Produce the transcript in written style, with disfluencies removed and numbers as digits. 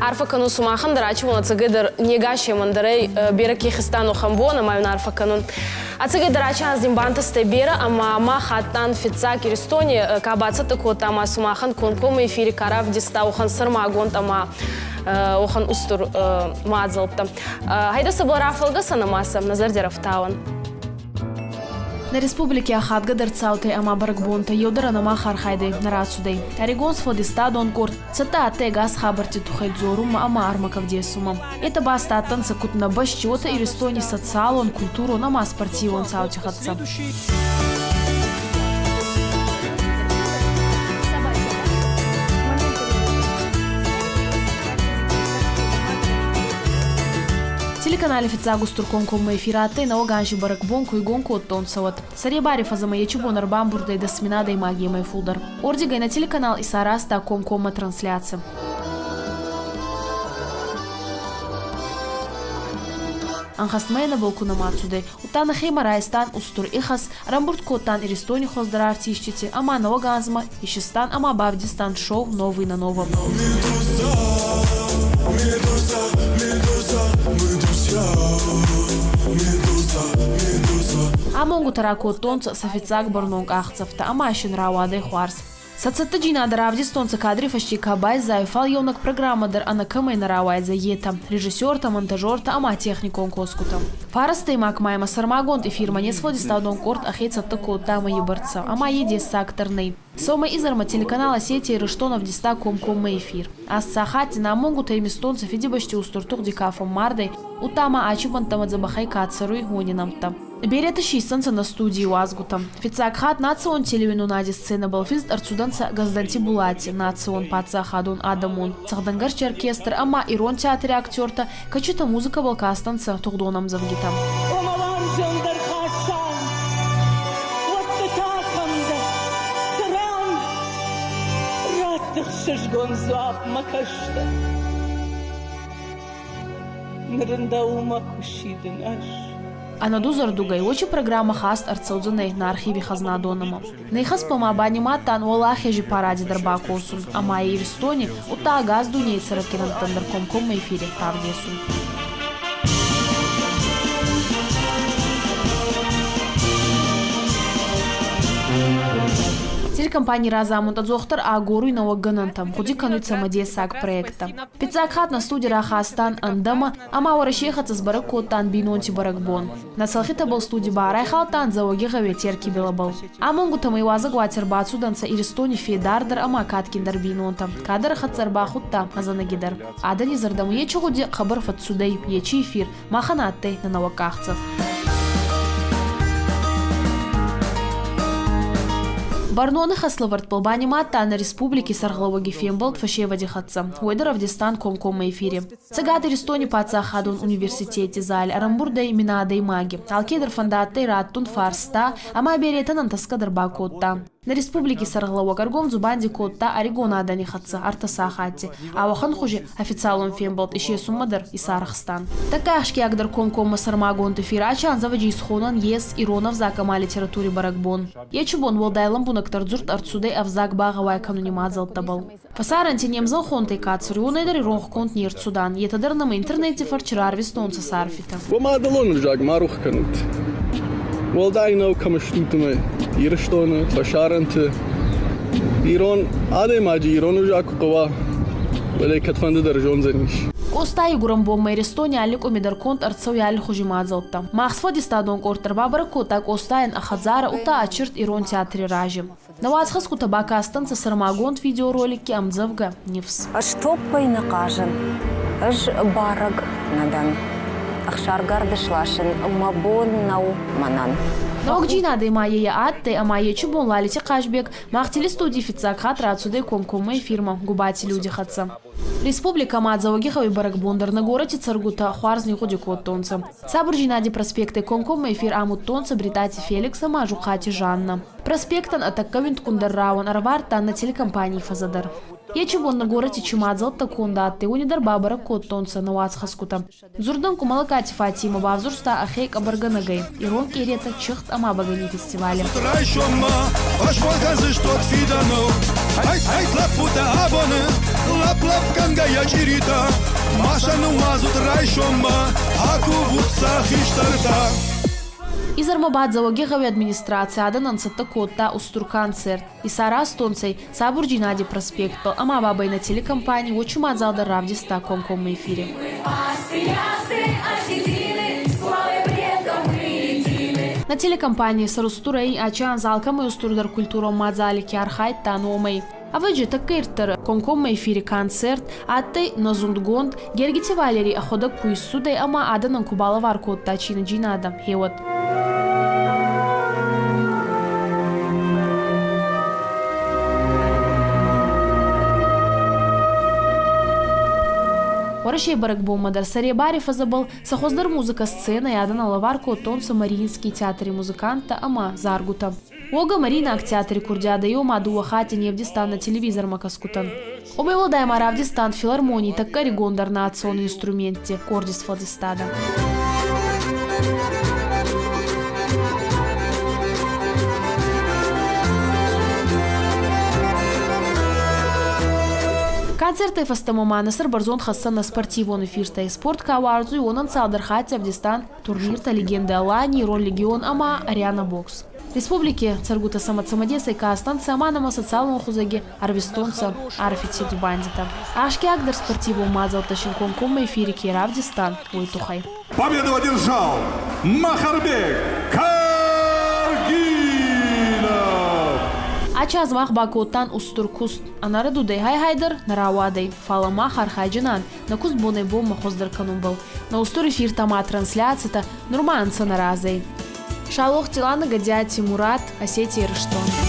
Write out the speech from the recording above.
Арфӕ кӕнун сумахӕн дӕр, ачи ӕцӕгӕйдӕр не гасемӕн дӕр ӕй берӕ ке хестан уӕхӕн бон, ӕма ин арфӕ кӕнун. Ӕцӕгӕйдӕр ачи анз дин бантӕстӕй берӕ, ӕма мах адтан фиццаг Иристони, ка бацӕттӕ кодта ӕма сумахӕн комкоммӕ эфири ка равдиста, уӕхӕн сӕрмагонд ӕма уӕхӕн устур мадзӕлттӕ. Гьӕйдӕ сӕбӕл рафӕлгӕсӕн ӕма сӕ нӕ зӕрди ӕрӕфтауӕн. Нӕ республики ахадгӕдӕр цаутӕй ӕма бӕрӕгбонтӕй еу дӕр ӕнӕмах архайдӕй нӕ рацудӕй. Ӕригон сфӕлдистадон къорд цӕттӕ адтӕй ӕгас хабӕртти туххӕй дзорунмӕ ӕма ӕрмӕг ӕвдесунмӕ. Етӕ баст адтӕнцӕ куд нӕ бӕсти, уотӕ Иристони социалон, культурон ӕма спортивон цаути хӕццӕ. Телеканали фиццаг устур комкоммӕ эфир адтӕй нӕуӕг анзи бӕрӕгбон ку игон кодтонцӕ, уӕд. Сӕребари фӕзӕмӕ ечи бон ӕрбамбурдӕй 10 000 адӕймагемӕй фулдӕр. Уордигӕй нӕ телеканал исаразта комкоммӕ трансляци. Ӕнхӕстмӕ нӕбал ку нӕма цудӕй, удта нӕхемӕ райстан устур ихӕс, ӕрӕмбурд кодтан Иристони хуӕздӕр артисттити ӕма нӕуӕг анзмӕ исистан ӕма бавдистан шоу «Новый на новом». Медуза, медуза, медуза, мы друзья. Медуза, медуза. Амонгутӕ ракодтонцӕ сӕ фиццаг бӕрнон къахдзӕфтӕ ӕма син рауадӕй хуарз. Сӕ цӕттӕдзийнадӕ равдистонцӕ кадри фӕсте ка байзайуй, фал еунӕг программӕ дӕр ӕнӕ кӕмӕй нӕ рауайдзӕй, етӕ – режиссертӕ, монтажертӕ ӕма техникон косгутӕ. Фарастӕймаг мӕймӕ сӕрмагонд эфирмӕ не сфӕлдистадон къорд ӕхе цӕттӕ кодта ӕма ибӕрцӕ, ӕма е дессагдӕр нӕй. Сӕумӕ изӕрмӕ телеканал «Осетия Ирыстон» ӕвдиста комкоммӕ эфир. Аст сахатти намонгутӕ имистонцӕ Фидибӕсти устур тугъди ка фӕммардӕй, удта ма ачи бӕнттӕмӕ дзӕбӕхӕй ка цӕруй, уони нӕмттӕ. Беретӕ си иссӕнцӕ нӕ студий уазгутӕ. Фиццаг хатт национ телеуинунади сценӕбӕл финст ӕрцудӕнцӕ Гӕздӕнти Булати, национ паддзахадон адӕмон цӕгъдӕнгӕрзти оркестр ӕма Ирон театри актертӕ, кӕчитӕ музыкӕбӕл кастӕнцӕ тугъдон ӕмдзӕвгитӕ. Ома уарзондӕр Хасан, уӕдта та кӕмдӕр, цы ран ратты хсызгон дзуапп мӕ кӕстӕр. Ныр ын дӕумӕ куы сидын ӕз. Ӕнӕдузӕрдугӕй, уочи программӕ хаст ӕрцӕудзӕнӕй нӕ архиви хӕзнадонӕмӕ. Нӕ ихӕсбӕл ма банимадтан Уӕлахези паради дӕр бакосун ӕма Иристони, удта ӕгас дуйней цӕрӕг кӕнӕнттӕн дӕр комкоммӕ эфири равдесун. Телекомпаний разамунд ӕдзохдӕр агоруй нӕуӕг гӕнӕнтӕ, гъуди кӕнуй цӕмӕдесаг проекттӕ. Фиццаг хатт нӕ студий рахастан ӕндӕмӕ ӕма Уӕрӕсей хӕццӕ сбӕрӕг кодтан бийнонти бӕрӕгбон. Нӕ цӕлхитӕбӕл студи ба райхалдтан Дзӕуӕгигъӕуи Терки билӕбӕл. Амонгутӕмӕ иуазӕгуати ӕрбацудӕнцӕ Иристони федардӕр ӕма кадгиндӕр бийнонтӕ. Кадӕр хӕццӕ ӕрбахудта ӕзӕнӕги дӕр. Адӕни зӕрдӕмӕ ечи гъуди хъӕбӕр фӕццудӕй, ечи эфир махӕн адтӕй нӕ нӕуӕг къахдзӕф. Бӕрнони хӕслӕвӕрдбӕл банимадта нӕ республики Сӕргълӕууӕги фембӕлд фӕсевӕди хӕццӕ. Уой дӕр ӕвдистан комкоммӕ эфири. Цӕгат Иристони паддзахадон университети зали ӕрӕмбурд ӕй мин адӕймаги. Алкедӕр фӕндадтӕй раттун фарста ӕма беретӕн ӕнтӕсгӕ дӕр бакодта. Нӕ республики Сӕргълӕууӕг ӕргом дзубанди кодта ӕригон адӕни хӕццӕ ӕртӕ сахатти. Ауӕхӕн хузи официалон фембӕлд исесунмӕ дӕр исарӕхстан. Тӕккӕ ахсгиагдӕр комкоммӕ сӕрмагонд эфир ачи анзӕвӕджи исхонӕн ес ирон ӕвзаг ӕма литератури бӕрӕгбон. Ечи бон уӕлдай лӕмбунӕгдӕр дзурд ӕрцудӕй ӕвзаг багъӕуай кӕнуни мадзӕлттӕбӕл. Фӕсарӕнти не мзӕнхонтӕй ка цӕруй, дӕр иронхгонд не рцудан, етӕ дӕр нӕмӕ интернети фӕрчи рарвистонцӕ сӕ арфитӕ. Уӕ мадӕлон ӕвзаг ма рух кӕнут. Уӕлдай нӕу кӕм стут ӕмӕ Ирыстоны, фӕсарӕнты. Ирон адӕймаджы ирон ӕвзаг куы хъӕуа, уӕд ӕй кӕдфӕнды дӕр зондзӕнис. Къостайы гуырӕнбонмӕ Иристони алли къуми дӕр конд ӕрцӕуй аллихузи мадзӕлттӕ. Мах сфӕлдистадон къорд дӕр бабӕрӕг кодта Къостайӕн ӕ хӕдзарӕ, удта ӕ чирт Ирон театри рази. Нӕ уацхӕсгутӕ бакастӕнцӕ сӕрмагонд видеороликки ӕмдзӕвгӕ «Нифс». Ӕз топпӕй нӕ хъазын, ӕз барӕг нӕ дӕн. Ӕхсаргарды сласын мӕ бон нӕу мӕнӕн. Ногдзийнадӕй ма е адтӕй ӕма ечи бон Лалити Хъазбег мах телестудий фиццаг хатт рацудӕй комкоммӕ эфирмӕ Губати люди хӕццӕ. Республикӕмӕ Дзӕуӕгигъӕуи бӕрӕгбон дӕр нӕ горӕти цӕргутӕ хуарз нигъгъуди кодтонцӕ. Сабурдзийнади проспектӕй комкоммӕ эфир амудтонцӕ Бритати Феликс ӕма Жухъати Жаннӕ. Проспектӕн ӕ тӕккӕ уиндгундӕр рауӕн ӕрӕвардта нӕ телекомпаний фӕзӕ дӕр. Ечи бон нӕ горӕти чи мадзӕлттӕ конд адтӕй, уони дӕр бабӕрӕг кодтонцӕ нӕ уацхӕсгутӕ. Дзурдӕн Къумалакати Фатимӕ бавзурста ӕхе къӕбӕргӕнӕгӕй ирон къеретӕ чыхт ӕма бӕгӕни фестивали. Райсоммӕ фӕсмон кӕндзыстут фидӕныл. Ӕйт, ӕйт, лӕппутӕ абоны. Лӕпп-лӕпгӕнгӕ йӕ чъиритӕ, Ма сӕ ныууадзут райсоммӕ, Акувут сӕ хистӕртӕ. Изӕрмӕ ба Дзӕуӕгигъӕуи администраци адӕнӕн цӕттӕ кодта устур концерт. Исаразтонцӕ Сабурджийнади проспектбӕл ӕма бабӕй нӕ телекомпани уочи мадзал дӕр равдиста комкоммӕ эфири. Нӕ телекомпани сӕрустурӕй ачи анз алкӕмӕй устурдӕр культурон мадзали ке архайдта номӕй. Ӕвӕджи, тӕккӕ ирддӕр комкоммӕ эфири концерт адтӕй нӕ зундгонд Гергити Валерий ӕхуӕдӕг ку иссудӕй ӕма адӕнӕн ку балӕвар кодта чиниджийнадӕ, гъеуӕд. Уӕрӕсей бӕрӕгбонмӕ дӕр сӕребари фӕзӕбӕл сӕ хуӕздӕр музыкӕ сценӕй адӕнӕн лӕвар кодтонцӕ Мариинский театри музыканттӕ ӕма заргутӕ. Уогӕ Мариинаг театри курдиадӕ еума дууӕ хатти не вдистан нӕ телевизормӕ кӕсгутӕн. Уомӕй уӕлдай ма равдистан филармоний тӕккӕ ӕригондӕр национ инструментти къорди сфӕлдистадӕ. Концертӕй фӕстӕмӕ ма нӕ сӕрбӕрзонд хӕссӕн нӕ спортивон эфиртӕй. Спорт ка уарзуй, уонӕн цалдӕр хатти ӕвдистан турниртӕ «Легенды Алании», «Роль Легион» ӕма «Ариана Бокс». Республики цӕргутӕ сӕмӕ цӕмӕдесӕй кастӕнцӕ ӕма нӕмӕ социалон хузӕги ӕрвистонцӕ арфити дзубандитӕ. Ахсгиагдӕр спортивон мадзӕлттӕ син комкоммӕ эфири ке равдистан, уой туххӕй. Победу одержал Махарбек Каргинов! Ачи мах бакодтан устур куст. Ӕнӕрӕдудӕй гьай-гьайдӕр нӕ рауадӕй, фалӕ мах архайджинан нӕ куст бонӕй-бонмӕ хуӕздӕр кӕнунбӕл. Нӕ устур эфиртӕ ма трансляцитӕ нурма ӕнцӕ нӕ разӕй. Шалохти Лана, Гадиати Мурат, Осетия, Ирыстон.